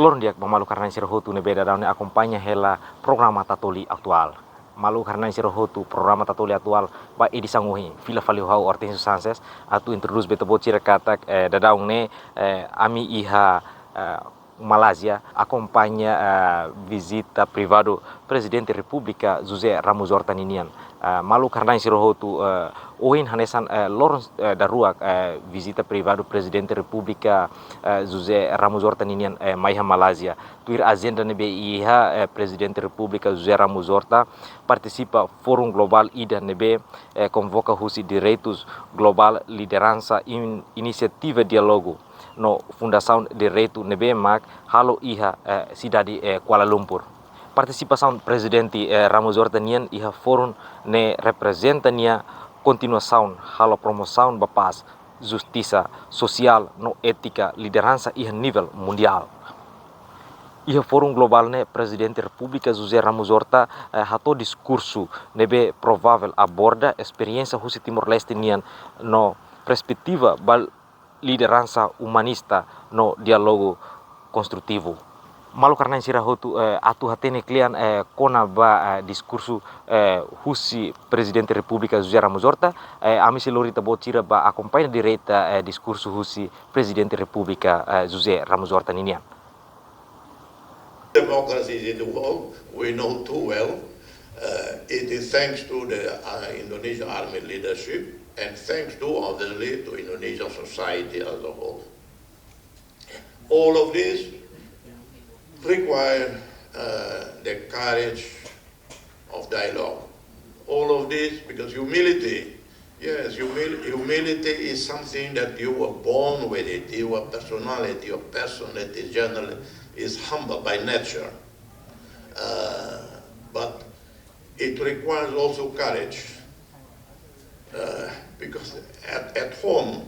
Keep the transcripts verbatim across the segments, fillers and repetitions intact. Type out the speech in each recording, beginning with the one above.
Loron di'ak ba maluk rona-na'in sira hotu ne'ebé daudaun ne'e akompaña hela programa Tatoli Atuál. Maluk rona-na'in sira hotu, programa Tatoli Atuál ba edisaun ohin, fila fali ho ha'u Hortensio Sanches, atu introdús ba ita-boot sira katak, eh, daudaun ne'e, eh, ami iha, eh, Malázia, akompaña, eh, vizita privadu Prezidente Repúblika José Ramos Horta ninian. Eh, maluk rona-na'in sira hotu, eh, ohin hanesan, eh, loron, eh, daruak, eh, vizita privadu Prezidente Repúblika, eh, José Ramos Horta ninian, eh, mai iha Malázia. Tuir ajenda ne'ebé iha, eh, Prezidente Repúblika José Ramos Horta partisipa Fórum Globál ida ne'ebé, eh, konvoka husi Direitus Globál, Lideransa, In-, Inisiativa Diálogu no Fundasaun Direitu ne'ebé mak halo iha, eh, sidade, eh, Kuala Lumpur. Partisipasaun Prezidente, eh, Ramos Horta nian iha fórum ne'e reprezenta nia kontinuasaun halo promosaun ba pás, justisa sosiál no étika lideransa iha nivel mundiál. Iha Fórum Globál ne'e Prezidente Repúblika José Ramos Horta, eh, hato'o diskursu ne'ebé provavel aborda esperiénsia husi Timor-Leste nian no perspetiva ba lideransa umanista no diálogu konstrutivu. Maluk rona-na'in sira hotu, eh, atu hatene kle'an, eh, kona-ba, eh, diskursu, eh, husi Prezidente Repúblika José Ramos Horta, eh, ami sei lori ita-boot sira ba akompaña direta, eh, diskursu husi Prezidente Repúblika, eh, José Ramos Horta ninian. Democracies in the world, we know too well. Uh, it is thanks to the, uh, Indonesian army leadership and thanks to, obviously, to Indonesian society as a whole. All of this require, uh, the courage of dialogue. All of this, because humility, yes, humil-, humility is something that you were born with it. Your personality, your personality generally is humble by nature. Uh, but it requires also courage, uh, because at, at home,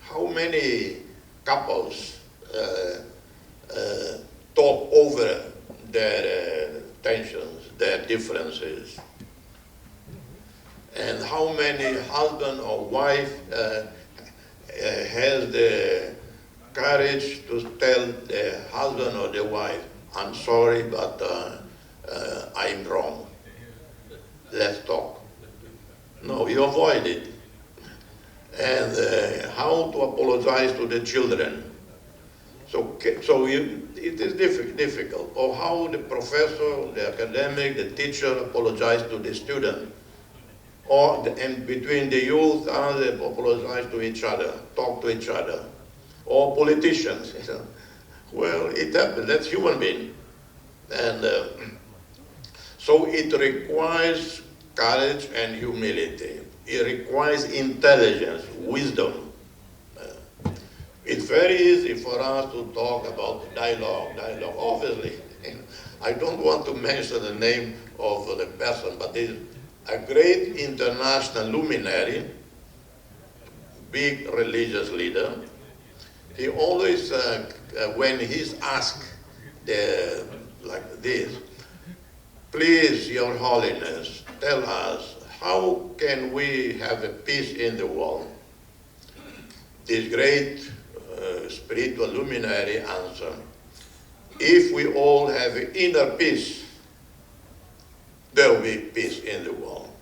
how many couples, uh, uh, talk over their, uh, tensions, their differences? And how many husband or wife, uh, uh, has the courage to tell the husband or the wife, "I'm sorry, but, uh, uh, I'm wrong. Let's talk"? No, you avoid it. And, uh, how to apologize to the children? So, ca-, so you, it is diffi-, difficult. Or how the professor, the academic, the teacher apologize to the student. Or the, and between the youth, how they apologize to each other, talk to each other. Or politicians, you know. Well, it happens. That's human being. And, uh, so it requires courage and humility. It requires intelligence, wisdom. Uh, it's very easy for us to talk about dialogue, dialogue. Obviously, I don't want to mention the name of the person, but he's a great international luminary, big religious leader. He always, uh, uh, when he's asked, uh, like this, "Please, Your Holiness, tell us, how can we have a peace in the world?" This great, uh, spiritual luminary answered, "If we all have inner peace, there will be peace in the world."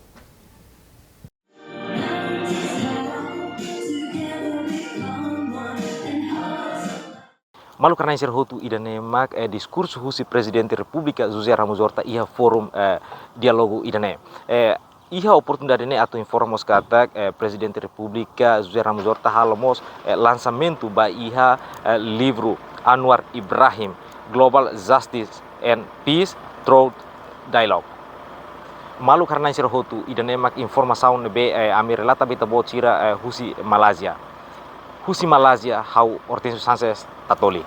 Maluk rona-na'in sira hotu, ida-ne'e mak, eh, diskursu husi Prezidente Repúblika José Ramos Horta iha fórum, eh, diálogu ida-ne'e. Eh, iha oportunidade ne'e atu informa mós katak, eh, Prezidente Repúblika José Ramos Horta halo mós, eh, lansamentu ba iha, eh, livru Anwar Ibrahim, Global Justice and Peace Through Dialogue. Maluk rona-na'in sira hotu, ida-ne'e mak informasaun ne'ebé, eh, ami relata ba ita-boot sira, eh, husi Malázia. Husi Malázia, ha'u Hortensio Sanches, Tatoli.